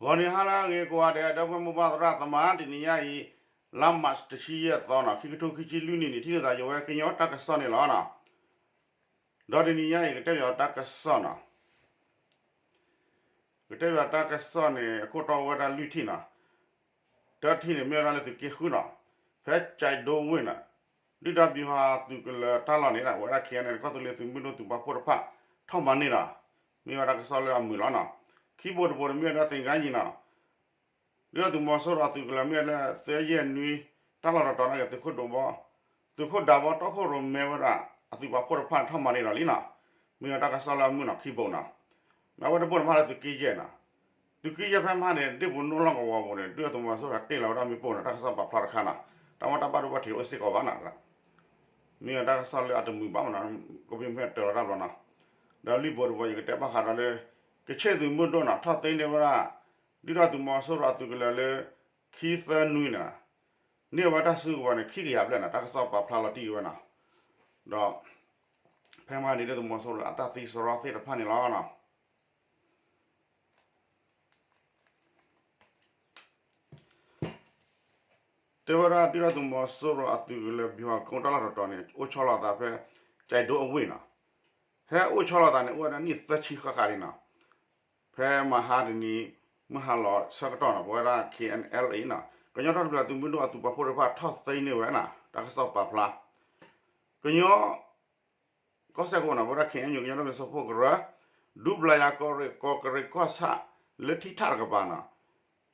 ဂီၤနံၤဟါလၢအဂ့ၤကိးဂၤဒဲး ဒီပုၢ်ဝဲၢ်မိၢ်ပၢ်သရၣ်သမါ တနံၤညါအံၤ လါမၢ်ၡး တဆံယဲၢ်သီနီၤ ခံကထိခံဆံလွံၢ်နံၣ်န့ၣ် ထံၣ်လိာ်သးယဝဲကညီတၢ်ကစီၣ်န့ၣ်လီၤနီၤ. ဒီးတနံၤညါအံၤ ကတဲဘၣ်တၢ်ကစီၣ်နီၤ ကတဲဘၣ်တၢ်ကစီၣ်န့ၣ် အခိၣ်တီအိၣ်ဝဲဒၣ်လွံၢ်ထံၣ်နီၤ. တထံၣ်န့ၣ် မ့ၢ်ဝဲဒၣ်လၢသုးက့ဃုနီၤ, ဖဲကၠဲးဒိဝ့ၢ်နီၤ, ဒုၣ်ဒါဘံၣ်ဟးသုးကလၢၤတၢ်လီၢ်န့ၣ် ဝဲဒၣ် ခ့ၣ်အဲၣ်အဲၣ်လ် ကီၢ်သူလ့ၤသုးမုၢ်ဒိၣ်သုးပာ်ဖှိၣ်တဖၣ် ထီၣ်မၤန့ၢ်နီၤ, မ့ၢ်ဝဲဒၣ်တၢ်ကစီၣ်လၢအမုာ်လီၤနီၤ. ခံဘိတဘိန့ၣ် မ့ၢ်ဝဲဒၣ်သ့ၣ်ကါယံၤနီၤ ဒုၣ်ဒါသုးမီၤစိရိၤအသုးကလၢၤမ့ၢ်လၢ သၢယဲၢ်နွံ တၢ်လီၢ်တတီၤန့ၣ် သုးခိၣ်ဒိးဘီ, သုးခိၣ်ဒးဘီတီခိၣ်ရိၣ်မဲဝဲဒၣ် အသုးပာ်ဖှိၣ်တဖၣ်န့ၣ်ထီၣ်မၤန့ၢ်ဒီးလံနီၤ. မ့ၢ်ဝဲတၢ်ကစီၣ်လၢအမုာ်နီၤ ခံဘိနီၤ. မ့ၢ်အဝဲတဘိန့ၣ်မ့ၢ်လၢသုးက့ယဲၢ်နီၤ. သုးက့ယဲၢ်ဖဲမဟါန့ၣ် ဒ့ၣ်ပူၤနိလီၢ်ကဝီၤပူၤန့ၣ် ဒုၣ်ဒါသုးမီၤစိရိၤတ့ၢ်လီၤဝဲဒၣ်မ့ၣ်ပိၢ်နီၤ တၢ်ကစီၣ်ပာ်ဖျါတခါနီၤ. တၢ်မ့ၢ်တၢ်ဘၣ်ဒိဘၣ်ထံးအိၣ်စ့ၢ်ကီးဘၣ်နီၤ မ့ၢ်ဝဲတၢ်ကစီၣ်လၢအတမုာ်ဘၣ်မနီၤ, ကဘ့ၣ်မ့ၢ်တၢ်လီၤတၢ်ဘျီနီၤ. ဒီးလွံၢ်ဘိတဘိ ယကတဲဘၣ်ဃးဒီးလၢ ကခ့ၣ်သုးမုၢ်ဒိၣ်နီၤ ထီၣ်သ့န့ၢ်ဝဲဒၣ် ဒုၣ်ဒါသုးမီၤစိရိၤအသုးကလၢၤလၢ ခံသၢနွံန့ၣ်, န့ၢ်ဝဲတၢ်စုကဝဲၤန့ၣ် ခံကယၤဘျဲၣ်နီၤ တၢ်ကစီၣ်ပာ်ဖျါလီၤတံၢ်ဝဲနီၤ. ဒီး ဖဲမဟါန့ၣ် ဒုၣ်ဒါသုးမီၤစိရိၤအတၢ်သံစရီသ့ၣ်တဖၣ်န့ၣ်လီၤ. တဲဝဲဒၣ် ဒုၣ်ဒါသုးမီၤစိရိၤအသုးကလၢၤ ဗျူဟာကုန်း တၢ်လီၢ်တတီၤန့ၣ် အိၣ်ဆီလီၤသးဖဲ ကၠဲးဒိအဝ့ၢ်နီၤ, ဟဲအိၣ်ဆီလီၤသးန့ၣ် အိၣ်ဝဲဒၣ်နံၣ်သၢဆံဃၣ်ဃၣ်လံနီၤ. ဖဲမဟါတနံၤ မုၢ်ဟါလီၤဆၢကတီၢ်နီၤ ပဝဲဒၣ် ခ့ၣ်အဲၣ်အဲၣ်လ်အ့ နီၤ ကညီတၢ်ထူၣ်ဖျဲးသုးမုၢ်ဒိၣ်အသုးပာ်ဖှိၣ်တဖၣ်ထီၣ်သ့န့ၢ်ဝဲနီၤ တၢ်ကစီၣ်ပာ်ဖျါ ကညီ ကီၢ်စဲၣ်ကီးနီၤ ပဝဲဒၣ် ခ့ၣ်အဲၣ်ယူၣ် ကညီဒီကလုာ်စၢဖှိၣ်ကရၢ ဒူဘျးယၤကီၢ်ရ့ၣ် ကီၢ်ကရ့ၣ်ကီၢ်ဆၣ် လၢထံထၣ်တကပၤနီၤ,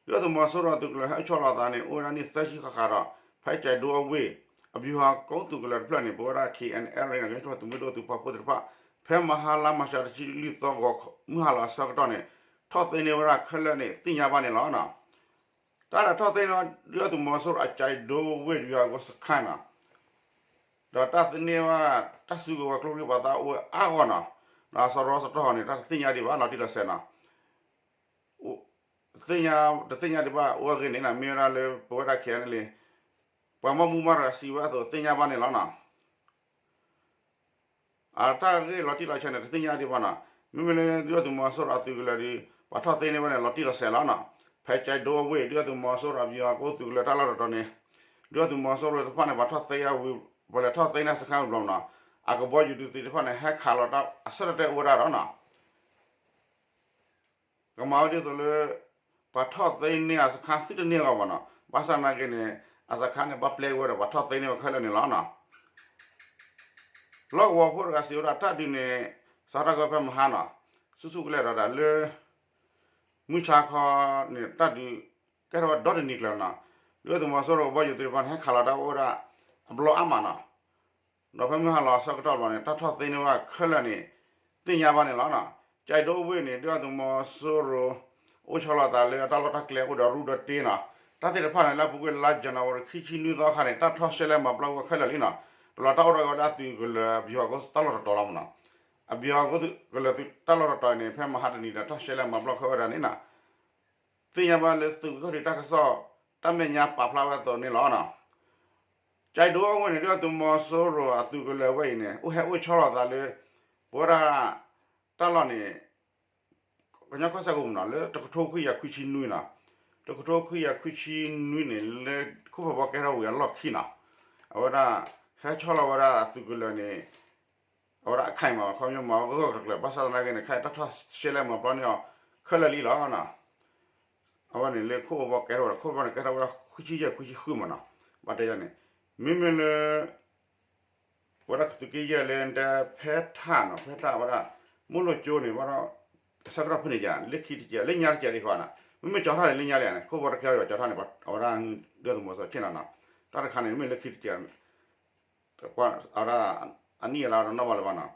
ဒုၣ်ဒါသုးမီၤစိရိၤအသုးကလၢၤဟဲအိၣ်ဆီလီၤသးန့ၣ် အိၣ်ဝဲဒၣ်နံၣ်သၢဆံဃၣ်ဃၣ်ဒီး ဖဲကၠဲးဒိအဝ့ၢ် အဗျူဟာကုန်းသုးကလၢၤတဖျၢၣ်န့ၣ် ပဝဲဒၣ် ခ့ၣ်အဲၣ်အဲၣ်လ်အ့ ကညီတၢ်ထူၣ်ဖျဲးသုးမုၢ်ဒိၣ်သုးပာ်ဖှိၣ်သ့ၣ်တဖၣ် ဖဲမဟါလါမၢ်ၡး တဆံလွံၢ်သီဂီၤ မုၢ်ဟါလီၤအဆၢကတီၢ်န့ၣ် ထီၣ်သ့န့ၢ်ဝဲဒၣ်ခဲလၢာ်န့ၣ် သ့ၣ်ညါဘၣ်န့ၣ်လီၤ. တၢ်ဒီးထီၣ်သ့န့ၢ်ဝဲ ဒုၣ်ဒါသုးမီၤစိရိၤအကၠဲးဒိဝ့ၢ် ဗျူဟာကုန်းစခန်းနီၤ, ဒီးတၢ်သ့န့ၢ်ဝဲ တၢ်စုကဝဲၤကျိချံမျိာ်သၣ်အိၣ်ဝဲအါဂီၢ်နီၤ, ဒီးစရီစတီၢ်န့ၣ် တၢ်တသ့ၣ်ညါဒံးဘၣ်လီၤတံၢ်လီၤဆဲးနီၤ, တသ့ၣ်ညါဒံးဘၣ်အိၣ်အဂ့ၢ်န့ၣ် မ့ၢ်ဝဲဒၣ်လၢပဝဲဒၣ် ခ့ၣ်အဲၣ်အဲၣ်လ်အ့ ပှၤမီၢ်မူမၤတဂၤစံးဝဲအသိးသ့ၣ်ညါဘၣ်န့ၣ်လီၤနီၤ. အတၢ်ဂ့ၢ်လီၤတံၢ်လီၤဆဲးန့ၣ် တသ့ၣ်ညါဒံးဘၣ်နီၤ, မ့မ့ၢ်လၢဒုၣ်ဒါသုးမီၤစိရိၤအသုးကလၢၤဒီး ပှၤထီၣ်သ့န့ၢ်ဝဲန့ၣ် လီၤတံၢ်လီၤဆဲးလီၤနီၤ, ဖဲကၠဲးဒိအဝ့ၢ် ဒုၣ်ဒါသုးမီၤစိရိၤ ဗျူဟာကုန်းသုးကလၢၤတၢ်လီၢ်တတီၤန့ၣ် ဒုၣ်ဒါသုးမီၤစိရိၤတဖၣ်န့ၣ် ပှၤထီၣ်သ့အဝံၤ ပှၤလဲၤထီၣ်သ့န့ၢ်စခန်းဝံၤဘျီနီၤ, အကဘီယူၤဒုးသ့ၣ်တဖၣ်န့ၣ် ဟဲခးလီၤတၢ်အဆၢတတဲအိၣ်ဝဲဒၣ်ဒီးနီၤ ကမၤဝဲဒ်သိးလၢ ပှၤထီၣ်သ့န့ၢ်အစခန်း သုတန့ၢ်အဂီၢ်ဘၣ်နီၤ, ဘၣ်ဆၣ်သနာ်က့န့ၣ် အစခန်းန့ၣ် ဘၣ်ပျဲက့ၤဝဲဒီး ပှၤထီၣ်သ့န့ၢ်ဝဲခဲလၢာ်န့ၣ်လီၤနီၤ. လီၢ်ကဝီၤဖိတဂၤစံးဝဲဒၣ် တၢ်ဒုးန့ၣ် စးထီၣ်က့ၤဖဲမဟါနီၤ, ဆူၣ်ဆူၣ်ကလဲာ်ဒီးဒၣ်လၢ မုၢ်ဆါခီန့ၣ် တၢ်ဒုးကဲထီၣ်ဝဲဒီတနံၤကျၢၤနီၤ, ဒုၣ်ဒါသုးမီၤစိရိၤကဘီယူၤသ့ၣ်တဖၣ်န့ၣ် ဟဲခးလီၤတၢ်အိၣ်ဝဲဒၣ် အဘျီအါမးနီၤ ဒီးဖဲမုၢ်ဟါလီၤအဆၢကတီၢ်ဘျီန့ၣ် တၢ်ထီၣ်သ့န့ၢ်ဝဲခဲလၢာ်န့ၣ် သ့ၣ်ညါဘၣ်န့ၣ်လီၤနီၤ. ကၠဲးဒိအဝ့ၢ်န့ၣ် ဒုၣ်ဒါသုးမီၤစိရိၤ အိၣ်ဆီလီၤသးလၢအတၢ်လီၢ်တၢ်ကျဲအိၣ်ဒီးရူဒီးတ့နီၤ, တၢ်သ့ၣ်တဖၣ်န့ၣ် လၢအပူၤကွံာ်လါယနူၤအါရံၤ ခံဆံနွံသီအခါန့ၣ် တၢ်ထီၣ်ရှဲလဲၣ်မၤဘျီဝဲခဲလၢာ်လံနီၤ, ဒီးလီၤတၢ်အိၣ်ဒီးဝဲဒၣ်သုးကလၢၤ ဗျူဟာကုန်း တၢ်လီၢ်တတီၤလီၤမးနီၤ, အဗျူဟာကုန်းသုးကလၢၤတၢ်လီၢ်တတီၤန့ၣ် ဖဲမဟါတနံၤဒီး တၢ်ရှဲလဲၣ်မၤဘျီခဲဝဲဒၣ်န့ၣ်နီၤ သ့ၣ်ညါဘၣ်လၢသုးက့ခီၣ်ထံးတၢ်ကစီၣ် တၢ်မဲာ်ညါပာ်ဖျါဝဲအသိးန့ၣ်လီၤနီၤ. ကၠဲးဒိအဝ့ၢ်န့ၣ် ဒုၣ်ဒါသုးမီၤစိရိၤအသုးကလၢၤဝဲအံၤန့ၣ် အိၣ်ဟဲအိၣ်ဆီလီၤသးလၢ ပဝဲဒၣ် တၢ်လီၢ်န့ၣ် ကညီကီၢ်စဲၣ်ကအိၣ်မးနီၤ လၢတကထိခွံကယၤခွံဆံနွံနီၤ, တကထိခွံကယၤခွံဆံနွံန့ၣ် လၢခိၣ်ဖးဘီကဲထီၣ်ဝံၤအလီၢ်ခံနီၤ, အဝဲဒၣ် ဟဲဆီလီၤဝဲဒၣ်အသုးကလၢၤန့ၣ် အဝဲဒၣ်အခဲအံၤမး ခီပညီမၤဂၢၢ်ဂၢၢ်ကျၢၤကျၢၤ ဘၣ်ဆၣ်သနာ်က့န့ၣ် ခဲအံၤတၢ်ထီၣ်ရှဲလဲၣ်မၤဘျီန့ၢ်အီၤခဲလၢာ်လံလီၤနီၤ. အဝဲန့ၣ်လၢခိၣ်ဖးဘီကဲထီၣ်ဝဲဒီး ခိၣ်ဖးဘီန့ၣ်ကဲထီၣ်ဝဲဒၣ်ခွံဆံယဲၢ်ခွံဆံဃုမးနီၤ, ဘၣ်တဲယၤန့ၣ် မ့မ့ၢ်လၢ ပဝဲဒၣ်ကသုးက့ယဲၢ်လၢတဲဖဲထၣ်နီၤ ဖဲထၣ်ဝဲဒၣ် မိၢ်လိၣ်ကၠိန့ၣ် ဘၣ်ဒီး ဆၢကတီၢ်ဖဲန့ၣ်ယၤ လၢခံတကဲ လၢညါတကဲဒံးဃီနီၤ, မ့မ့ၢ်ကၠီၤထၣ်န့ၣ် လၢညါလံန့ၣ် ခိၣ်ဖးဘီတကဲထီၣ်ကၠီၤထၣ်န့ၣ် အဝဲဒၣ်ဒုၣ်ဒါသုးမီၤစိရိၤဆ့ၣ်နီၤနီၤ, တၢ်တခါန့ၣ် မ့ၢ်လၢခံတကဲ အဝဲဒၣ် အနံၣ်အလါဒီးနီၢ်ဘၣ်လၢၤဘၣ်နီၤ,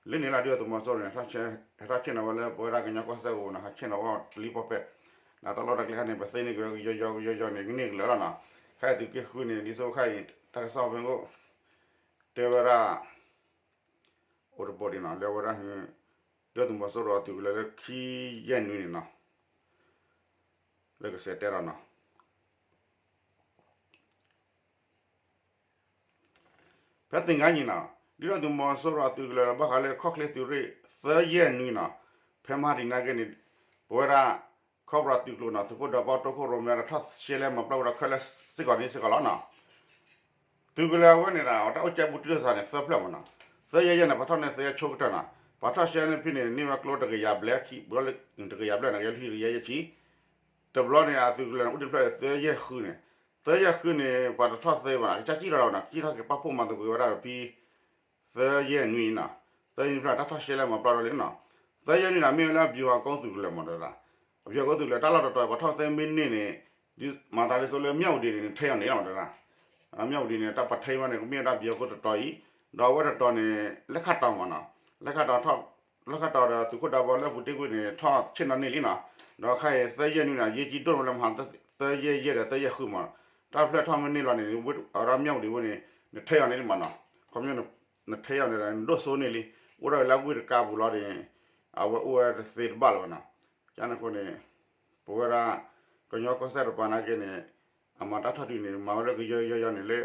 လၢန့ၣ်လၢဒုၣ်ဒါသုးမီၤစိရိၤန့ၣ် ဟဲထီၣ်ဆ့ၣ်နီၤဝဲလၢပဝဲဒၣ်ကညီကီၢ်စဲၣ်ကအိၣ်နီၤ ဟဲဆ့ၣ်နီၤဝဲတလံၤပီၣ်ပဲၢ်, ဒီးတၢ်လီၢ်တၢ်ကျဲခါန့ၣ် ပသ့န့ၢ်က့ၤဝဲကယီကယီကယီန့ၣ် ကန့ၢ်ကလၢာ်လီၤနီၤ, ခဲအံၤသုးက့ဃုန့ၣ် ဒ်သိးခဲအံၤ တၢ်ကစီၣ်ဖဲအိၣ် တဲဝဲဒၣ် အိၣ်တဘိဒံးနီၤ လၢဝဲဒၣ် ဒုၣ်ဒါသုးမီၤစိရိၤအသုးကလၢၤလၢခံယဲၢ်နွံန့ၣ်နီၤ, လၢကစဲးတဲဒီးနီၤ ဖဲသင်္ဃန်းညီနီၤ ဒုၣ်ဒါသုးမီၤစိရိၤအသုးကလၢၤဘၣ်ဃးလၢခီၣ်ချ့သုးရ့ၣ်သၢယဲၢ်နွံနီၤ, ဖဲမဟါတနံၤနာ်က့န့ၣ် ပဝဲဒၣ် ခီဖျိသုးကျိၤနီၤ သုးခိၣ်ဒီးပှၤတိခိၣ်ရိၣ်မဲဒီးထီၣ်ရှဲလဲမၤပျီဝဲဒီးခဲလၢာ်စ့ၢ်ကီးန့ၣ်စ့ၢ်ကီးလီၤနီၤ. သုးကလၢၤအဝဲန့ၣ်ဒီး အတၢ်အိၣ်ကဲပူၤတံၢ်လိာ်သးန့ၣ် သၢဖျၢၣ်မ့ၢ်နီၤ. သၢယဲၢ်ယဲၢ်န့ၣ် ပှၤထီၣ်န့ၢ်သၢယဲၢ်ဆိကတၢၢ်နီၤ. ပှၤထီၣ်ရှဲန့ၣ်ဖဲန့ၣ် န့ၢ်ဝဲကျိတကယၤဘျဲၣ်ခံ တကယၤဘျဲၣ်န့ၣ် ကယၤလွံၢ်တကယၤယဲၢ်ဆံ တဘျီန့ၣ် အသုးကလၢၤန့ၣ် အိၣ်တဖျၢၣ်သၢယဲၢ်ဃုန့ၣ်, သၢယဲၢ်ဃုန့ၣ် ပှၤတထီၣ်သ့ဘၣ်နီၤ ကစၢ်စံၣ်ထီၣ်လီၤနီၤ စံၣ်ထီၣ်က့ၤပာ်ဖှိၣ်မၤသကိးဝဲဒၣ်ဒီးဖဲ သၢယဲၢ်နွံနီၤ, သၢယဲၢ်နွံဖျၢၣ် တၢ်ထီၣ်ရှဲလဲမၤပျီဒီးလံနီၤ, သၢယဲၢ်နွံန့ၣ် မ့ၢ်ဝဲလၢအဗျူဟာကုန်းသုးကလၢၤမ့ၢ်နီၤ, အဗျူဟာကုန်းသုးကလၢၤ တၢ်လီၢ်တတီၤ ပှၤထီၣ်သ့မ့ၢ်န့ၢ်န့ၣ်, မၤသးဒ်သိးလၢမၠၣ်ဝတံၤန့ၣ် နထဲအီၤန့ၣ်လီၤမ့ၢ်နီၤ, မၠၣ်ဝတံၤန့ၣ် တၢ်ပှၤထဲမ့ၢ်န့ၣ် ကမ့ၢ်ဝဲဒၣ်ဗျူဟာကုန်းတတီၤအံၤ, ဒီးအဝဲတတီၤန့ၣ် လဲၤခးတီၤမ့ၢ်နီၤ, လဲၤခးတီၤထီၣ် လဲၤခးတီၤဒီးသုးခိၣ်ဒးဘီလၢပူၤတ့ၢ်ကွံာ်န့ၣ် ထီၣ်ဆ့ၣ်နီၤန့ၢ်လံနီၤ, ဒီးခဲအံၤသၢယဲၢ်နွံန့ၣ် အရေးကြီးဒိၣ်မးလၢမဟါ သၢယဲၢ်ယဲၢ်ဒီးသၢယဲၢ်ဃုမ့ၢ်နီၤ, တၢ်ဖျၢၣ်ထီၣ်မ့ၢ်န့ၢ်လီၤန့ၣ် အဝဲဒၣ်မၠၣ်ဝတံၤဝဲန့ၣ် နထဲအီၤန့ၣ်လံမ့ၢ်နီၤ, ခီပညီ နထဲအီၤန့ၣ်ဒီး နဒိၣ်စိန့ၢ်လံ, အိၣ်ဒီးလၢဝ့ၢ်တကါပူၤလီၤန့ၣ်, အဝဲအိၣ်ဝဲတသ့တဘၣ်လၢၤဘၣ်နီၤ, ကန့ၣ်အဃိန့ၣ် ပဝဲဒၣ် ကညီကီၢ်စဲၣ်တပၤနာ်က့န့ၣ်, အမၤတၢ်ထီၣ်တုၤန့ၣ် မၤဝဲလၢကယီကယီယီန့ၣ်လၢ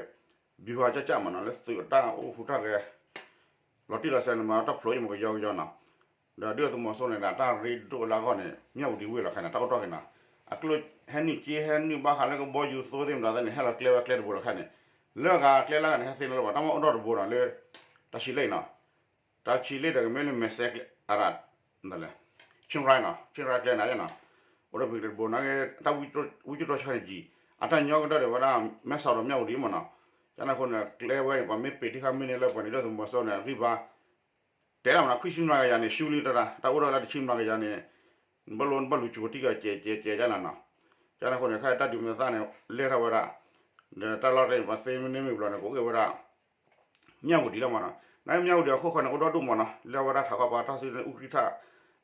ဗျူဟာကျကျမ့ၢ်နီၤ လၢသုးအတၢ်အိၣ်ဃူတၢ်ဂဲၤ လီၤတံၢ်လီၤဆဲးန့ၣ် မၤတၢ်ဖျိအံၤမ့ၢ်ကယီကယီနီၤ, ဒီးဒုၣ်ဒါသုးမီၤစိန့ၣ်ဒီး တၢ်ရ့ဒိၣ်လၢအဂီၢ်န့ၣ် မၠၣ်ဝတံၤဝ့ၢ်လီၤခဲန့ၣ် တၢ်အိၣ်ထီၣ်က့ၤနီၤ, အကျိဟဲနုာ်က့ဟဲနုာ်ဘၣ်ဃးလၢကဘီယူၤသိသ့ၣ်မတၤသ့ၣ်န့ၣ် ဟဲလီၤကျဲဝဲကျဲတဘိလီၤခဲန့ၣ်, လၢအဂၤကျဲလၢအဂၤန့ၣ် ဟဲသ့န့ၣ်လီၤဘၣ် တၢ်မ့ၢ်အိၣ်ထီၣ်တဘိနီၤ လၢ တၢ်ဆံးလ့ၣ်နီၤ တၢ်ဆံးလ့ၣ်ဒီးကမ့ၢ်လၢမဲာ်စဲးကျဲ အဒၣ် လဲၣ်, ဆ့ၣ်ရၢနီၤ ဆ့ၣ်ရၢကျဲနၤယဲနီၤ, အိၣ်ဒီးပှၤကျဲတဘိနာ်က့ တၢ်ဝံကၠိတြီဆၢန့ၣ်ယံၤ, အတၢ်ညီကဒၢၣ်ဒီးဝဲဒၣ် မဲဆီးဒီးမၠၣ်ဝတံၤမ့ၢ်နီၤ, ကန့ၣ်အဃိန့ၣ် ကျဲဝဲန့ၣ် ပှၤမ့ၢ်ပ့ၤထံဃာ်မ့ၢ်န့ၢ်လၢပှၤန့ၣ် ဒုၣ်ဒါသုးမီၤစိန့ၣ် အဂံၢ်ဘါ တဲဒၣ်မ့ၢ်နီၤ ခွံဆံမျးကယၤန့ၣ် ရှုံးလံတၢ် တၢ်အိၣ်ထီၣ်လၢတဆံမျးကယၤန့ၣ်, နဘၣ်လိနဘၣ်လူၤကၠိၤတံၢ်ကီးကဲးကဲးကဲးကန့ၣ်နီၤ, ကန့ၣ်အဃိန့ၣ် ခဲအံၤတၢ်ဒုးမ့ၢ်သၣ်န့ၣ် လဲၢ်ထီၣ်ဝဲဒၣ်, ဒီးတၢ်လီၢ်တၢ်န့ၣ် ပှၤသ့မ့ၢ်န့ၢ်မ့ၢ်ဘျီန့ၣ် ကအိၣ်က့ၤဝဲဒၣ် မၠၣ်ဝတံၤလီၤမ့ၢ်နီၤ, နမၠၣ်ဝတံၤအခိၣ်ဃီန့ၣ် အိၣ်ဒီဒူၣ်မ့ၢ်နီၤ လၢအဝဲဒၣ်ထးခီပၤ ထီၣ်စုန့ၣ် အူကြံၣ်ထၣ်,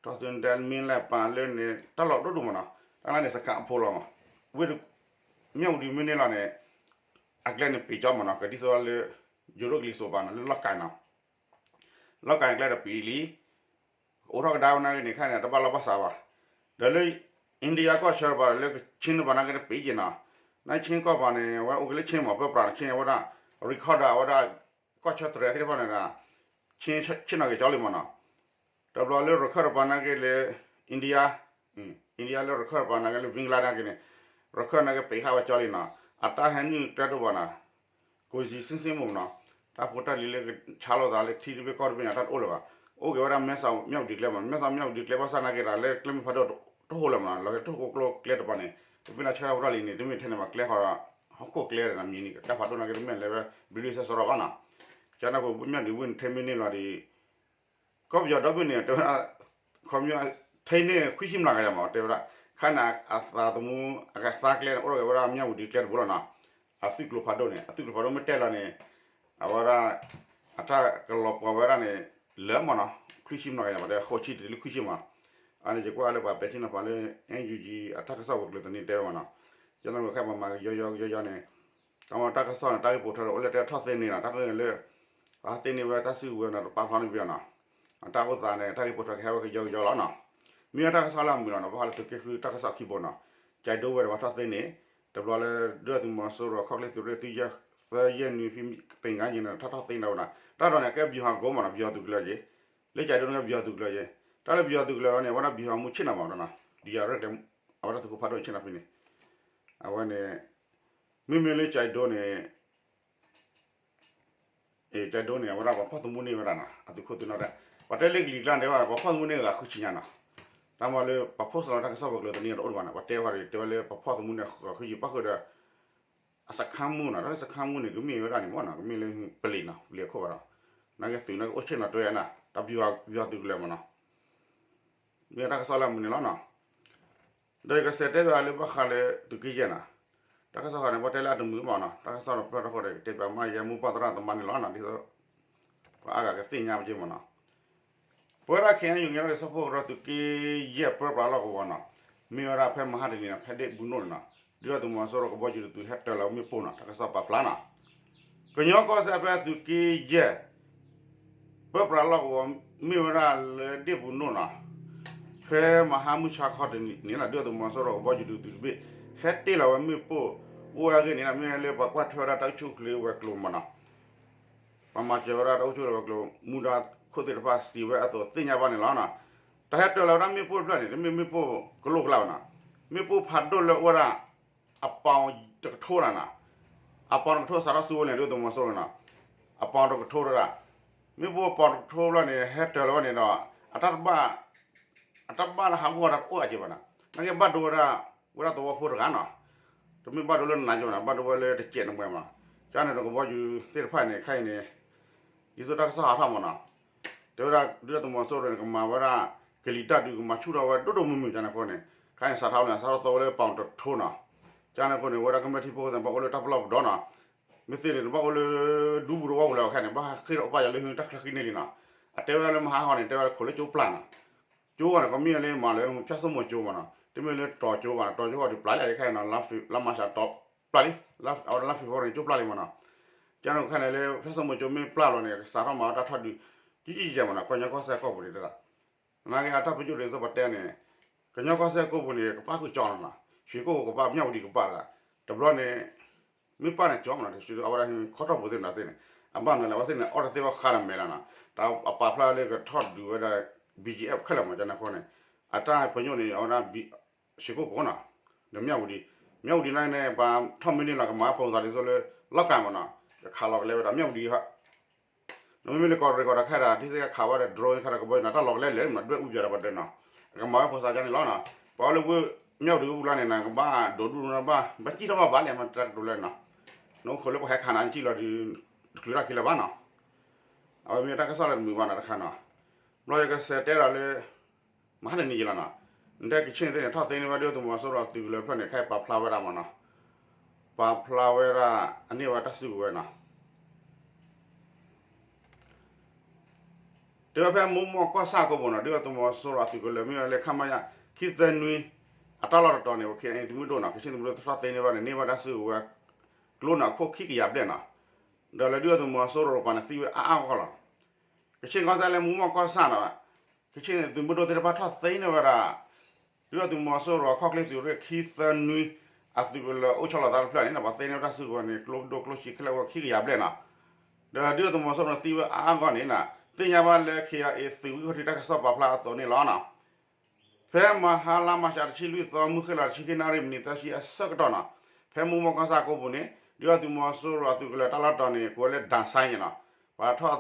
ထီၣ်စုန့ၣ် ဒဲမ့ၢ်လဲၣ်ပာ်လၢန့ၣ် တၢ်လီၢ်ဒိၣ်ဒိၣ်မ့ၢ်နီၤ, တၢ်လၢန့ၣ် စကးအဖိလီၤမ့ၢ်, ဝ့ၢ် မၠၣ်ဝတံၤမ့ၢ်န့ၢ်လီၤန့ၣ်, အကျဲန့ၣ်ပ့ၤကၠီမ့ၢ်နီၤ ကဒ်သိးလၢ ယိၤဒိၣ်ကလံၤစိးပၤနီၤ လၢလီၢ်ကၤနီၤ, လီၢ်ကၤန့ၣ်ကျဲဒီးပ့ၤလံ အိးထီၣ်ကဒါဝဲနာ်က့န့ၣ် ခဲန့ၣ် တဘၣ်လီၢ်ဘၣ်စးဘၣ်, ဒီးလၢ India ကီၢ်ဆၢတပၤဒီးလၢ ကချ့ၣ်တပၤနာ်က့တပ့ၤက့ၤနီၤ, နချ့ၣ်ကီၢ်ပၤန့ၣ် အဝဲအိၣ်က့ၤလၢချ့ၣ်မ့ၢ် ပၢပြးချ့ၣ်န့ၣ် အဝဲဒၣ် record ဒီးအဝဲဒၣ် ကီၢ်ဆၢတြဲၤသ့ၣ်တဖၣ်န့ၣ်ဒီး ချ့ၣ်နီၤက့ၤကၠီလံမ့ၢ်နီၤ, တဘျီလၢရခၢၣ်တပၤနာ်က့လၢ India, India လၢရခၢၣ်တပၤနာ်က့လၢ Bangla နာ်က့န့ၣ်, ရခၢၣ်နာ်က့ပ့ၤဃာ်ဝဲကၠီလံနီၤ, အတၢ်ဟဲနုာ်ကျဲတအိၣ်ဘၣ်နီၤ ကိၣ်စံၣ်စ့ၣ်မ့ၢ်နီၤ, တၢ်ဖိတၢ်လံၤလၢကဆါလိာ်သးလၢထံတဘ့ၣ်ကီၢ်တဘ့ၣ်န့ၣ် တၢ်တအိၣ်လၢၤဘၣ်, အိၣ်က့ၤဝဲဒၣ်မဲဆီးမၠၣ်ဝတံၤကျဲမ့ၢ်နီၤ, မဲဆီးမၠၣ်ဝတံၤကျဲဘၣ်ဆၣ်နာ်က့ဒီး လၢကျဲမုၢ်ဖးဒိၣ်တဟိလၢၤမ့ၢ်နီၤ, လီၤက့ၤတဟိၣ်ကိၣ်ကျိကျဲတပၤန့ၣ် တမ့ၢ်လၢဆၢတၢ်ဖိတၢ်လံၤန့ၣ် တမ့ၢ်ထဲန့ၣ်ဘၣ် ကျဲဃီဒီး ဟီၣ်ခိၣ်ကျဲဒီးမံၤန့ၣ် တၢ်ဖးဒိၣ်နာ်က့တမ့ၢ်လၢဝဲ ဘျ့ဒိၣ်စဲးစရီဘၣ်နီၤ, ကန့ၣ်အဃိ မၠၣ်ဝတံၤဝ့ၢ်န့ၣ် ထဲမ့ၢ်န့ၢ်လီၤဒီး ကီၢ်ပယီၤဒီဘ့ၣ်န့ၣ် တဲဝဲဒၣ် ခီပညီ ထဲန့ၢ်ခွံဆံမျးကယၤမ့ၢ် တဲဝဲဒၣ် ခါန့ၣ်အသးသမူ အကသါကျဲန့ၣ် အိၣ်ထီၣ်က့ၤဝဲဒၣ်မၠၣ်ဝတံၤကျဲတဘိလီၤနီၤ, အသုးကျိၤဖးဒိၣ်န့ၣ် အသုးကျိၤဖးဒိၣ်မ့ၢ်တဲလီၤန့ၣ် အဝဲဒၣ် အတၢ်ကလီၤပှီၤဝဲဒၣ်န့ၣ် လၢမ့ၢ်နီၤ ခွံဆံမျးကယၤမ့ၢ် တဲဃိးဆံတုၤလၢခွံဆံမ့ၢ်, အန့ၣ်ယကွၢ်လၢပှၤပဲာ်ထံနီၤဖးလၢ NUG အတၢ်ကစီၣ်ပူၤကျိၤသန့ၣ်တဲဝဲမ့ၢ်နီၤ, ကန့ၣ်ခါပှၤမၤကယီယီကယီယီန့ၣ် တၢ်မ့ၢ်တၢ်ကစီၣ်န့ၣ် တၢ်ဂ့ၢ်ပိာ်ထွဲဒီးအိၣ်လၢတဲထီၣ်သ့န့ၣ်နီၤ, တၢ်ကန့ၣ်လၢ ပှၤသ့န့ၢ်ဝဲတၢ်စုကဝဲၤနီၤ တပာ်ဖျါန့ၣ်ပယီၤနီၤ, အတၢ်အိၣ်သးန့ၣ် တၢ်ဂ့ၢ်ပိာ်ထွဲကဟဲဝဲကယီကယီလီၤနီၤ, မ့ၢ်ဝဲတၢ်ကစီၣ်လၢအမုာ်လီၤနီၤ, ဘၣ်ဃးလၢသုးက့ဃုတၢ်ကစီၣ်ခံဘိနီၤ, ကၠဲးဒိဝဲဒီးပှၤထီၣ်သ့န့ၣ် တဘျီလၢ ဒုၣ်ဒါသုးမီၤစိရိၤခီၣ်ချ့သုးရ့ၣ်သုးယဲၢ် သၢယဲၢ်နွံဖဲသ့ၣ်ညါယံၤန့ၣ် တၢ်ထီၣ်သ့န့ၣ်ဝဲနီၤ, တၢ်ဒီးန့ၣ် ကဲဗျူဟာကုန်းမ့ၢ်နီၤ, ဗျူဟာသုးကလၢၤက့ၤ, လၢကၠဲးဒိန့ၣ်ကဲဗျူဟာသုးကလၢၤက့ၤ, တၢ်လၢဗျူဟာသုးကလၢၤဝဲန့ၣ် အဝဲဒၣ်ဗျူဟာမှူးဆ့ၣ်နီၤမ့ၢ်နီၤ, ဒုးယၤရဲၣ်ကျဲၤ အဝဲဒၣ်သုးခိၣ်ဖးဒိၣ်ဆ့ၣ်နီၤဖဲန့ၣ်, အဝဲန့ၣ် မ့မ့ၢ်လၢကၠဲးဒိန့ၣ် ကၠဲးဒိန့ၣ် အဝဲဒၣ်ပှၤဖီၣ်သမူန့ၢ်ဝဲဒၣ်နီၤ, အသုးခိၣ်သုးနီၢ်တဲ, ပှၤတဲလၢကလံၤကျါန့ၣ် ပှၤဖီၣ်သမူန့ၢ်ဂၤဃုဆံညါနီၤ, တၢ်မ့ၢ်လၢပှၤ post လီၤတၢ်ကစီၣ်ပူၤကျိၤသန့ၣ်တအိၣ်ဘၣ်နီၤ, ပှၤတဲဃီဒီးတဲဝဲလၢပှၤဖီၣ်သမူန့ၢ်ဂၤဃုဆံ ဘၣ်ဃုာ်ဒီး အစခန်းမှူးနီၤ, တၢ်လၢစခန်းမှူးန့ၣ် ကမ့ၢ်ဝဲဒၣ်န့ၣ်မ့ၢ်နီၤ, ကမ့ၢ်လၢပလံၤနီၤ, ပလံၤအခိၣ်ဘၣ်ဒီး နာ်က့သုးနာ်က့အိၣ်ဆ့ၣ်နီၤတွဲနီၤ, တၢ်ဗျူဟာသုးကလၢၤမ့ၢ်နီၤ, မ့ၢ်တၢ်ကစီၣ်လၢအမုာ်န့ၣ်လီၤနီၤ. ဒီးယကစးတဲဘၣ်လၢဘၣ်ဃးလၢသုးက့ယဲၢ်နီၤ, တၢ်ကစီၣ်ဃီန့ၣ် ပှၤတဲလၢအတမုာ်ဘၣ်နီၤ, တၢ်ကစီၣ်ဒီးဖျၢၣ်ထီၣ်ဃီဒီး ကတဲဘၣ်မ့ၢ်ယဲမူဘၣ်သရၣ်သမါန့ၣ်လီၤနီၤ, ဒ်သိး ပှၤအါဂၤကသ့ၣ်ညါပက့မ့ၢ်နီၤ. ပဝဲဒၣ် ခဲအံၤ ယိၤကညီတၢ်ကစီၣ်ဖိကရၢ သုးက့ယဲၢ်ပၢပြးလီၢ်ကဝီၤနီၤ, မ့ၢ်ဝဲဒၣ်ဖဲမဟါတနံၤနီၤ ဖဲဒ့ၣ်ဘူးနိၣ်န့ၣ်နီၤ, ဒုၣ်ဒါသုးမီၤစိရိၤကဘီယူၤတသုးဟဲတၢၤလီၤမ့ၣ်ပိၢ်နီၤ, တၢ်ကစီၣ်ပာ်ဖျါနီၤ. ကညီကီၢ်စဲၣ်ဖဲသုးက့ယဲၢ် ပၢပြးလီၢ်ကဝီၤ မ့ၢ်ဝဲဒၣ်လၢဒ့ၣ်ဘူးနိၣ်နီၤ, ဖဲမဟါမုၢ်ဆါခီတနံၤန့ၣ်နီၤ ဒုၣ်ဒါသုးမီၤစိရိၤကဘီယူၤတသုးတဘ့ၣ် ဟဲတ့ၢ်လီၤဝဲမ့ၣ်ပိၢ် အိၣ်ဝဲအဂ့ၢ်န့ၣ်နီၤ, မ့ၢ်လၢပှၤကွၢ်ထွဲဝဲဒၣ်တၢ်အိၣ်ဆူၣ်အိၣ်ချ့ဝဲၤကျိၤမ့ၢ်နီၤ, ပှၤမၤစၢၤဝဲဒၣ်တၢ်အိၣ်ဆူၣ်အိၣ်ချ့ဝဲၤကျိၤ မူဒါခိၣ်သ့ၣ်တဖၣ်စံးဝဲအသိးသ့ၣ်ညါဘၣ်န့ၣ်လီၤနီၤ. တၢ်ဟဲတၢၤလီၤဝဲဒၣ်မ့ၣ်ပိၢ်တဖျၢၣ်န့ၣ် တမ့ၢ်မ့ၣ်ပိၢ်ကလိၣ်ကျါဘၣ်နီၤ, မ့ၣ်ပိၢ်ဖးဒိၣ်လၢအိၣ်ဝဲဒၣ် အပီတကထိလီၤနီၤ, အပီတကထိစးထီၣ်ဆူဝဲန့ၣ် ဒုၣ်ဒါသုးမီၤစိရိၤနီၤ, အပီတကထိဒၣ်, မ့ၣ်ပိၢ်ပီတကထိဘျီန့ၣ် ဟဲတၢၤလီၤဝဲန့ၣ်ဒီး အတၢ်တဘၣ် အတၢ်ဘၣ်လၢဟးဂီၤတၢ်တအိၣ်အက့ၤဘၣ်နီၤ, နာ်က့ဘၣ်ဒိဝဲဒၣ် ဝဲဒၣ်သဝီဖိတဂၤနီၤ, တမ့ၢ်ဘၣ်ဒိလၢနးက့ဘၣ်နီၤ, ဘၣ်ဒိဝဲလၢတစဲးနမဲာ်မးနီၤ, ကန့ၣ်ဒီးကဘီယူၤသ့ၣ်တဖၣ်န့ၣ် ခဲအံၤန့ၣ် ဒ်သိးတၢ်ကစီၣ်ဟးထီၣ်မးနီၤ, တဲဝဲဒၣ်ဒုၣ်ဒါသုးမီၤစိရိၤန့ၣ် ကမၤဝဲဒၣ် ကလံၤတၢ်ဒုး ကမၤဆူၣ်ထီၣ်ဝဲဒိၣ်ဒိၣ်မုၢ်မုၢ်ကန့ၣ်အဃိန့ၣ်, ခဲအံၤန့ၣ်စးထီၣ်န့ၣ် စးထီၣ်သဝဲလၢပီတကထိနီၤ, ကန့ၣ်အဃိန့ၣ် ဝဲဒၣ်ကမျၢၢ်ထံဖိကီၢ်ဖိသ့ၣ် ဘၣ်အိၣ်လၢတၢ်ပလီၢ်ပဒီနီၤ, မ့ၢ်သ့ၣ်န့ၣ် တဘၣ်အိၣ်လၢ ဒူပူၤတဝီပူၤလၢၤခဲန့ၣ် ဘၣ်ဃ့ၢ်ထီၣ်ပာ်ယၤလၢဟုတၢ်ချၢဃံန့ၣ်လံနီၤ, အတဲဝဲဒၣ်လၢမဟါဂီၤန့ၣ် တဲဝဲဒၣ်ခိၣ်လၢကၠိပျၢ်နီၤ, ကၠိဂီၤန့ၣ် ကမ့ၢ်လၢမၤလၢဖၠၣ်စိမိၤကၠိမးနီၤ, တမ့ၢ်လၢတီၤကၠိဘၣ်နီၤ, တီၤကၠိဂီၤဒုးပျၢ်လံခဲအံၤနီၤ, လါမၤရှးတီၤပျၢ်လံ, အဝဲဒၣ်လါဖ့ၤဘြူၤအါရံၤကၠိပျၢ်လံမးနီၤ, ကန့ၣ်ခဲအံၤန့ၣ်လၢဖၠၣ်စိမိၤကၠိမ့ၢ်ပျၢ်လီၤန့ၣ် ကစးထီၣ်မၤဝဲတၢ်ထီၣ်ဒုး ကံကံကဲမးနီၤ, ကညီကီၢ်စဲၣ်ကီၢ်ပူၤန့ၣ်တဒၣ် နာ်က့အတၢ်ပညိၣ်ဒ်သိးပတဲန့ၣ်, ကညီကီၢ်စဲၣ်ကီၢ်ပူၤန့ၣ် ကပၣ်ဃုာ်ကၠီနီၤနီၤ, ရွှေကုက္ကိုကပၣ် မြဝတီကပၣ်တဒၣ်, တဘျီန့ၣ် မ့ၢ်ပၣ်န့ၣ်ကၠီမးနီၤ, အဝဲဒၣ်ခီထီၣ်ပူၤသ့ၣ်နီၤသ့ၣ်န့ၣ်, အဘၣ်မနုၤလဲၣ် အဝဲသ့ၣ်န့ၣ် အီၣ်တသ့ဘၣ်ဃးဒီးမဲာ်လီၤနီၤ, တၢ်အပာ်ဖျါလၢကထီၣ်ဒုးဝဲဒၣ် ဘီကၠီအ့ဖ် ခဲလၢာ်မး ကန့ၣ်အဃိန့ၣ်, အတၢ်ပညိၣ်န့ၣ် အဝဲဒၣ် ရွှေကုက္ကိုနီၤ, ဒီး မြဝတီ, မြဝတီန့ၣ်န့ၣ် ပှၤထီၣ်မ့ၢ်န့ၢ်လီၤ ကမၤဖီၣ်သးဒ်သိးလၢ လီၢ်ကၤမးနီၤ, ကခးလီၤကလဲဝဲဒၣ် မြဝတီ နမ့မ့ၢ်လၢကီၢ်ရ့ၣ်ကီၢ်တခါဒၣ် ဒ်သိးကခးဝဲဒီး drone ခါဒီးကဘီယူၤနီၤ တၢ်လီၤကလဲလဲၣ်မး ဒွဲၣ်အူပၠးဒီးပှၤဒၢးနီၤ, ကမၤဝဲဖိသၣ်ကန့ၣ်လီၤနီၤ, ပှၤအိၣ်လၢဝ့ၢ် မြဝတီ အူလါန့ၣ်နီၤ ကဘၣ်ဒိးဒူၣ်နီၤ ဘၣ် ဘၣ်စံၣ်ထီၣ်ဘၣ်ဘၣ်လဲၣ် မ့ၢ်တၢ်ကတိၤလဲၣ်နီၤ, နအိၣ်ခိးလၢပှၤဟဲခးနၤစံၣ်လီၤဒီး တချုးတၢ်ခံလၢၤဘၣ်နီၤ, အဝဲမ့ၢ်တၢ်ကစီၣ်လၢတမုာ်ဘၣ်နီၤတခါနီၤ, ဘျီယကစးတဲဒီးလၢ မဟါတနံၤယံၤလီၤနီၤ, နတဲကဆ့ၣ်န့ၣ်သ့ၣ်န့ၣ် ထီၣ်သ့န့ၢ်ဝဲဒုၣ်ဒါသုးမီၤစိရိၤအသုးကလၢၤဖျၢၣ်န့ၣ် ခဲအံၤပာ်ဖျါဝဲဒၣ်မးနီၤ, ပာ်ဖျါဝဲဒၣ် အန့ၢ်ဝဲတၢ်စုကဝဲၤနီၤ, တဲဝဲဖဲမိၢ်မီၢ်ကီၢ်ဆၣ်ကိးပူၤနီၤ ဒုၣ်ဒါသုးမီၤစိရိၤအသုးကလၢၤမ့ၢ်ဝဲလၢ ခမရ ခံသၢနွံ အတၢ်လီၢ်တတီၤန့ၣ် ပ ခ့ၣ်အဲၣ်အံၣ် သုးမုၢ်ဒိၣ်နီၤ ကဆ့ၣ်သုးမုၢ်ဒိၣ်ထီၣ်သ့န့ၢ်ဝဲန့ၣ် န့ၢ်ဝဲတၢ်စုကဝဲၤ ကျိန့ၣ်အခိၣ်ခံကယၤဘျဲၣ်နီၤ, ဒီးလၢဒုၣ်ဒါသုးမီၤစိရိၤပှၤန့ၣ်သံဝဲအါအါဂီၢ်ဂီၢ်လီၤ. ကဆ့ၣ်ကီၢ်စဲၣ်လၢမိၢ်မီၢ်ကီၢ်ဆၣ်နီၤ, ကဆ့ၣ်န့ၣ်သုးမုၢ်ဒိၣ်သ့ၣ်တဖၣ်ထီၣ်သ့န့ၢ်ဝဲဒၣ် ဒုၣ်ဒါသုးမီၤစိရိၤခီၣ်ချ့သုးရ့ၣ်ခံသၢနွံ အသုးကလၢၤအိၣ်ဆီလီၤသးတဖျၢၣ်န့ၣ် ပှၤသ့န့ၢ်ဝဲတၢ်စုကဝဲၤန့ၣ် ကျိဒိၣ်ကျိဆံးခဲလၢာ်ဝဲခံကယၤဘျဲၣ်နီၤ, ဒီးဒုၣ်ဒါသုးမီၤစိရိၤန့ၣ်သံဝဲအါအါဂီၢ်ဂီၢ်န့ၣ်နီၤ သ့ၣ်ညါဘၣ်လၢ ခ့ၣ်အဲၣ်အံၣ် သုးဝံခိၣ်ထံးတၢ်ကစီၣ်ပာ်ဖျါအသိးန့ၣ်လီၤနီၤ. ဖဲမဟါလါမၢ်ၡးတဆံလွံၢ်သီ မုၢ်ဃ့ၢ်လီၤတဆံခံနၣ်ရံၣ် မံးနံးသၢဆံအဆၢကတီၢ်နီၤ, ဖဲမိၢ်မီၢ်ကီၢ်ဆၣ်ကိးပူၤန့ၣ် ဒုၣ်ဒါသုးမီၤစိရိၤအသုးကလၢၤတၢ်လီၢ်တတီၤန့ၣ် ကိးဝဲလၢ ဒၣ်စဲန့ၣ်နီၤ, ပှၤထီၣ်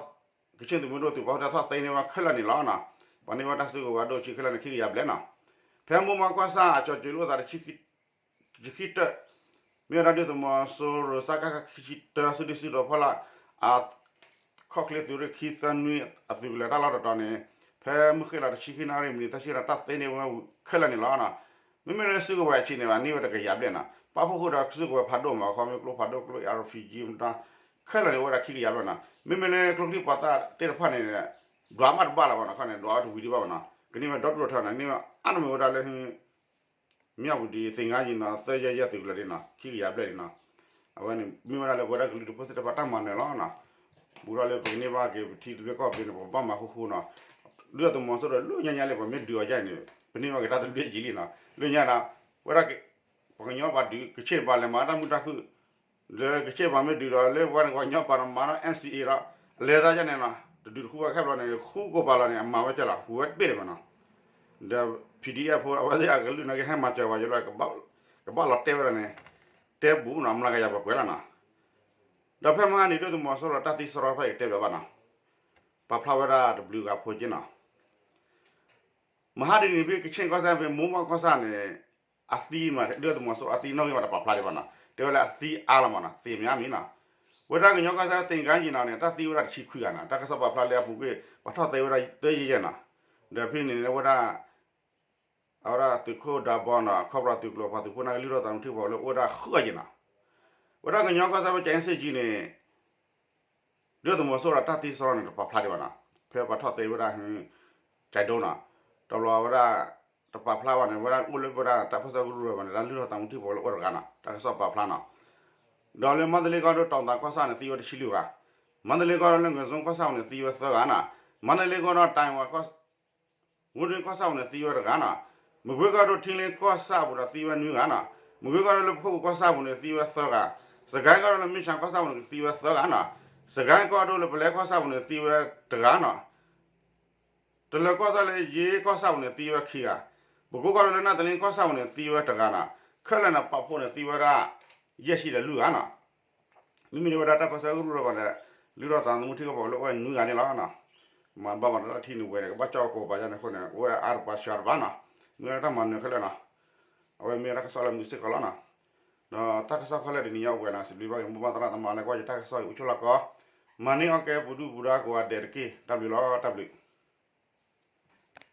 ကဆ့ၣ်သုးမုၢ်ဒိၣ်သုးပှၤထီၣ်သ့န့ၢ်ဝဲခဲလၢာ်န့ၣ်လီၤနီၤ, ပှၤန့ၢ်ဝဲတၢ်စုကဝဲၤဒိၣ်ဆံးခဲလၢာ်န့ၣ် ခံကယၤဘျဲၣ်နီၤ, ဖဲမိၢ်မီၢ်ကီၢ်ဆၣ်အကၠီၤစၢၤလိာ်သးတဆံ တဆံခံတၢၢ်, မ့ၢ်ဝဲဒၣ်ဒုၣ်ဒါသုးမီၤစိရိၤ စကခ ခံဆံတၢ စုဒုစုတီၤဖီလာ် အခီၣ်ချ့သုးရ့ၣ်ခံသၢနွံ အသုးကလၢၤတၢ်လီၢ်တတီၤန့ၣ် ဖဲမုၢ်ဃ့ၢ်လီၤတဆံခံနၣ်ရံၣ် မံးနံးသၢဆံဒီး တၢ်သ့န့ၢ်ဝဲခဲလၢာ်န့ၣ်လီၤ. မ့မ့ၢ်လၢစုကဝဲၤအဆံးန့ၣ် အန့ၢ်ဝဲတကယၤဘျဲၣ်နီၤ, ပာ်ဖှိၣ်ဃုာ်ဒီးစုကဝဲၤဖးဒိၣ်မး ခီမ့ၢ်ကျိဖးဒိၣ် ကျိ အါရ်ပီၣ်ကၠံ မတၢ်ခဲလၢာ်န့ၣ် အိၣ်ဝဲဒၣ်ခံကယၤဘျဲၣ်နီၤ, မ့မ့ၢ်လၢကျိချံမျိာ်သၣ်သ့ၣ်တဖၣ်န့ၣ် ဒွးမးတဘၣ်လၢၤဘၣ်နီၤ, ခီန့ၣ် ဒွးအီၤတဝံၤဒံးဘၣ်ဘၣ်နီၤ, ကန့ၢ်ဝဲဒီဒူၣ်ထီၣ်နီၤ, န့ၢ်ဝဲအါတမံၤဝဲဒၣ်လၢ မၠၣ်ဝတံၤ သ့ၣ်ငါယံၤနီၤ သၢယဲၢ်ယဲၢ်သုးကလၢၤဒံးနီၤ ခံကယၤဘျဲၣ်ဒံးနီၤ, အဝဲန့ၣ်မ့ၢ်ဝဲဒၣ်လၢပဝဲဒၣ်ကလုာ်ဒူၣ်ဖိသ့ၣ်တဖၣ်တၢ်မၤနၢၤလီၤနီၤ, ဘူးထီၣ်လၢပကန့ၢ်ဘၣ်က့ၤပထံတဘ့ၣ်ကီၢ်ဘ့ၣ်န့ၣ် ပကဘၣ်မၤဃူဃူနီၤ, ဒုၣ်ဒါသုးမီၤစိရိၤလၢညါညါလံ ပှၤမ့ၢ်ဒုးအီၤယါအံၤန့ၣ် ပန့ၢ်ဘၣ်က့ၤတၢ်တဘျုးအယံၤလံနီၤ, လၢညါဒီး ဝဲဒၣ် ပှၤကညီပှၤဒုးကဆ့ၣ်ပှၤလဲၤမၤတၢ်မုာ်တၢ်ခုၣ် ဒီးကဆ့ၣ်ပှၤမ့ၢ်ဒုးဒီး လၢပှၤန့ၣ်ပှၤကညီပှၤမၤထီၣ် NCA ဒီး လဲၤသးယါန့ၣ်နီၤ, တဒုးတဃူဘၣ်ခဲဘျီန့ၣ် ဃူကိးပၤလီၤန့ၣ် အမၤဝဲကၢ်လီၤ ဟူးဝဲတဘ့ၣ်လၢၤမးနီၤ, ဒီး PDF ဖိအဝဲသ့ၣ်အကလုၢ်န့ၣ်ကဟဲမၤစၢၤဝဲယလီၤ ကဘၣ်လီၤတဲဝဲဒၣ်န့ၣ်, တဲဘူးနီၤ မျးကယၤပှဲၤပှဲၤလီၤနီၤ, ဒီးဖဲမဟါန့ၣ် ဒုၣ်ဒါသုးမီၤစိရိၤတၢ်သံစရီတဖၣ်အံၤကတဲဘၣ်ဘၣ်နီၤ, ပာ်ဖျါဝဲဒၣ်တဘျုးဂၤဖိက့နီၤ မဟါတနံၤဖဲကဆ့ၣ်ကီၢ်စဲၣ်ဖဲမိၢ်မီၢ်ကီၢ်ဆၣ်န့ၣ် အသံမး ဒုၣ်ဒါသုးမီၤစိရိၤအသံနီၣ်ဂံၢ်မးတပာ်ဖျါဒံးဘၣ်နီၤ, တဲဝဲလၢအသံအါလီၤမးနီၤ, သ့ၣ်မးမံၤနီၤ, ဝဲဒၣ်ကညီကီၢ်စဲၣ်သ့ၣ်ကါယံၤနီၤန့ၣ် တၢ်သံဝဲဒၣ်တဆံခွံဂၤနီၤ, တၢ်ကစီၣ်ပာ်ဖျါလၢအပူၤကွံာ် ပှၤထီၣ်သ့ဝဲဒၣ်သၢယဲၢ်ယဲၢ်နီၤ, ဒီးဖဲန့ၣ်ဝဲဒၣ် အဝဲဒၣ်သုးခိၣ်ဒးဘီနီၤ ခီဖျိသုးကျိၤပှၤသုးဖိန့ၣ်ကလုၢ်ထီၣ်သးမုာ်ထံဖိးလၢအိၣ်ဝဲဒၣ်ဃုဂၤယံၤနီၤ, ဝဲဒၣ်ကညီကီၢ်စဲၣ်ဖဲကၠဲးအ့စ့ၣ်ကၠံန့ၣ် ဒုၣ်ဒါသုးမီၤစိရိၤတၢ်သံစရီန့ၣ် တပာ်ဖျါဒံးဘၣ်နီၤ, ဖဲပှၤထီၣ်သ့ဝဲဒၣ် ကၠဲးဒိနီၤ, တဘျီဝဲဒၣ် တပာ်ဖျါဘၣ်န့ၣ် ဝဲဒၣ်အိၣ်လၢပဝဲဒၣ်တၢ်ပၢဆှၢကရူၢ်ဘၣ်န့ၣ် တၢ်လုၢ်ထီၣ်သးမုာ်ထံဖိးလၢအိၣ်တဂၤနီၤ တၢ်ကစီၣ်ပာ်ဖျါနီၤ, ဒီးလၢမါတလ့ကီၢ်ဒိၣ်တီၤသးကီၢ်ဆၣ်န့ၣ်သံဝဲတဆံလွံၢ်ဂၤ, မါတလ့ကီၢ်ဒိၣ်လၢငွေစုန်းကီၢ်ဆၣ်ပူၤန့ၣ်သံဝဲသၢဂၤနီၤ, မါတလ့ကီၢ်ဒိၣ်တၢ်ဝါကီၢ် ဝူရ့ၣ်ကီၢ်ဆၣ်ပူၤန့ၣ်သံဝဲတဂၤနီၤ, မကွ့ကီၢ်ဒိၣ်ထံလ့ကီၢ်ဆၣ်ပူၤဒီးသံဝဲနွံဂၤနီၤ, မကွ့ကီၢ်ဒိၣ်လၢပခိၣ်ပူၤကီၢ်ဆၣ်ပူၤန့ၣ်သံဝဲသၢဂၤ, စကဲကီၢ်ဒိၣ်လၢမ့ၢ်ဆှးကီၢ်ဆၣ်ပူၤန့ၣ်သံဝဲသၢဂၤနီၤ, စကဲကီၢ်ဒိၣ်လၢပလဲကီၢ်ဆၣ်ပူၤန့ၣ်သံဝဲတဂၤနီၤ, တလၢၤကီၢ်ဆၣ်လၢယ့ကီၢ်ဆၣ်ပူၤန့ၣ်သံဝဲခံဂၤ, ပကိးကီၢ်ဒိၣ်လၢနၢ်တလ့ကီၢ်ဆၣ်ပူၤန့ၣ် သံဝဲတဂၤနီၤ, ခဲလၢာ်န့ၣ် ပာ်ဖှိၣ်န့ၣ် သံဝဲဒၣ် ယဲၢ်ဆံဒီးလွံၢ်ဂၤနီၤ. မ့မ့ၢ်န့ၣ်ဝဲဒၣ်တၢ်ပၢဆှၢကရူၢ်ဒီးဘၣ်န့ၣ် လုၢ်ထီၣ်သးသမူထံကီၢ်ပူၤလၢအိၣ်ဝဲနွံဂၤန့ၣ်လီၤ. မၤဘၣ်မၤတၢ်လၢထံနုာ်ဝဲန့ၣ် ကဘၣ်ကၠီၣ်ကိးပာ်ယါန့ၣ်အဃိန့ၣ် အိၣ်ဝဲဒၣ်အါတပှၤစှၤတပှၤနီၤ. မ့ၢ်ဝဲဒၣ်တၢ်မၤနၢၤခဲလၢာ်နီၤ. အဝဲမ့ၢ်ဝဲဒၣ်တၢ်ကစီၣ်လၢမုာ်စ့ၢ်ကီးလီၤနီၤ. ဒီးတၢ်ကစီၣ်ခဲလၢာ်တနံၤညါအိၣ်ပှဲၤနီၤ, စံးဘျုးဘၣ်က့ၤမိၢ်ပၢ်သရၣ်သမါလၢကွၢ်ယတၢ်ကစီၣ်အံၤ အိၣ်ဆိးလီၢ်ကီး, မၤန့ၢ်အီၣ်ကဲပူၤဒုၣ်ပူၤဒါကိးဂၤဒဲးတက့ၢ်. တၢ်ဘျုးလီၤ, တၢ်ဘျုး.